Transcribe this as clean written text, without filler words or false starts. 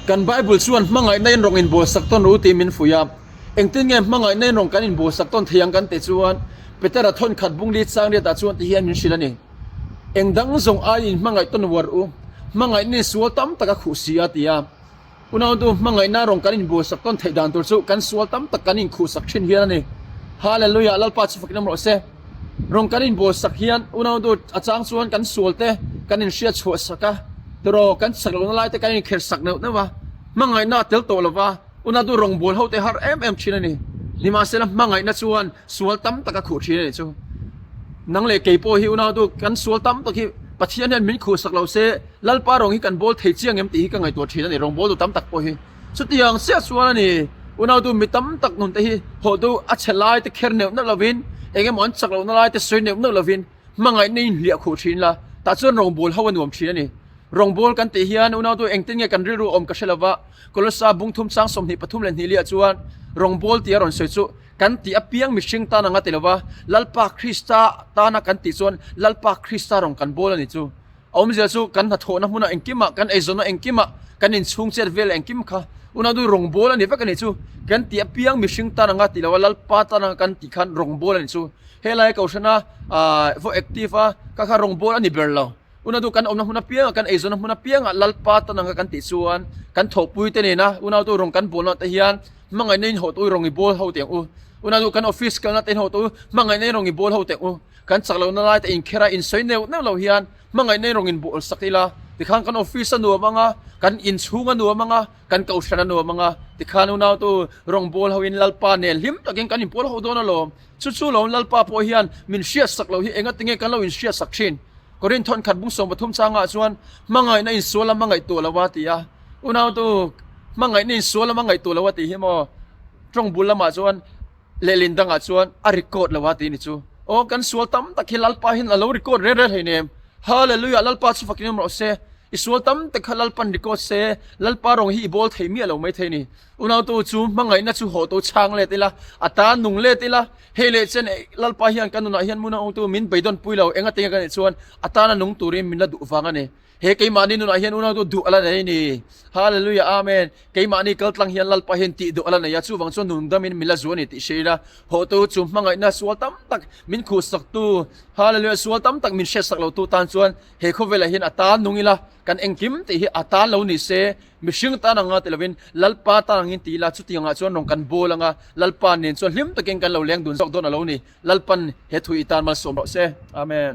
Kan Bible chuan hmangaihna in rawng inbualsak tawn ru tih min fuih a. Engtin nge hmangaihna in rawng kan inbualsak tawn thei ang kan tih chuan Petera thawnkhat bungli chang riatah chuan ti hian min hrilh a ni. Eng dang zawng aiin hmangaih tawn uar u, hmangaihna in sual tam tak a khuh si a ti a. Unautu hmangaihna rawng kan inbualsak tawn theih dan tur chu kan sual tam tak kan inkhuhsak thin hian a ni. Hallelujah! Lalpa chu fakin awm rawh se. Rawng kan inbualsak hian unautu a chang chuan kan sual te kan inhriat chhuah sak a, tiraw kan chak lohna lai te kan inkher sak neuh neuh a, hmangaihna a tel tawh lova unautu rawngbâwl ho te har em em thin a ni. Nimahsela hmangaihna chuan sual tam tak a khuh thin a nih chu. Nang leh kei pawh hi unautu kan sual tam tak hi Pathian hian min khuhsak lo se Lalpa rawng hi kan bawl thei chiang em tih hi ka ngaihtuah thin a ni, rawngbawltu tam tak pawh hi. Chutiang chiah chuan a ni, unautu mi tam tak nun te hi hawhtu a chhe lai te kher neuh neuh lovin, eng emaw an chak lohna lai te sawi neuh neuh lovin hmangaihna in hliah khuh thin la, tah chuan rawngbâwl ho a nuam thin a ni. Rawngbâwl kan tih hian unautu engtin nge kan rilru awm ka hre lova, Kolossa bungthum chang 23 leh hnih liah chuan rawngbâwl tih a rawn sawi chu kan tih apiang mihring tan anga ti lova, Lalpa Krista tana kan tih chuan Lalpa Krista rawn kan bawl a ni chu. A awmzia chu kan hnathawhna hmunah engkimah, kan eizawnna engkimah, kan inchhung chet vel engkim kha unautu rawngbâwl a ni vek a nih chu. Kan tih apiang mihring tan anga ti lo a, Lalpa tan anga kan tih khan rawngbâwl a nih chu. Helai Kohhrana vaw active a kha kha rawngbâwl a ni ber lo. Unautu kan awmna hmun apiangah, kan eizawnna hmun apiangah Lalpa tan anga kan tih chuan kan thawhpuite nena unautu rawng kan bâwlna te hian hmangaihna in hawhtu rawng i bâwl ho teh ang u. Unautu kan office kalna te in hawhtu hmangaihna in rawng i bâwl ho teh ang u. Kan chak lohna lai te inkhera insawi neuh neuh loh hian hmangaihna in rawn inbual sak ila, tikhan kan office a nuam ang a, kan inchhung a nuam ang a, kan kohhran a nuam ang a, tikhan unautu rawngbâwl hoin Lalpa nen hlim takin kan inpawl ho dawn alawm. Chu chu lo Lalpa pawh hian min hriatsak loh hi engatinge kan lo inhriatsak thin? Korinth thawnkhat bung 13 changah chuan hmangaihna insual lama ngaihtuah lo a ti a, unautu hmangaihna insual lama ngaihtuah lo a tih hi maw tawng bul lamah chuan Lehlin dangah chuan a record lo a tih ni chu. Aw kan sual tam tak hi Lalpa hian a lo record rel rel hleinem. Hallelujah Lalpa chu fakin awm rawh se. I sual tam tak kha Lalpan record se, Lalpa rawng hi i bawl thei miah lo mai thei ni. Unautu chu hmangaihna chu hawh to chhang let ila, a ta nung let ila, hei leh chen Lalpa hian kan nunah hian munautu min beidawn pui lo, enga tinge ka nih chuan a tana nung turin min la duh vang a ni. He keimahni nunah hian unau chu duh a la nei a ni. Hallelujah Amen. Keimahni kal tlang hian Lalpa hian tih duh a la nei a, chuvang chuan nun damin min la zu a ni tih hria ila, hawhtu chu hmangaihna sual tam tak min khuhsaktu, Hallelujah, sual tam tak min hriatsak lotu tan chuan he khawvelah hian a tan nung ila, kan engkim tih hi a tan lo ni se, mihring tan anga ti lovin Lalpa tan angin ti ila, chutiangah chuan rawn kan bawl anga Lalpa nen chuan hlim takin kan lo leng dun zawk dawn a lo ni. Lalpan he thu i tan malsawm rawh se. Amen.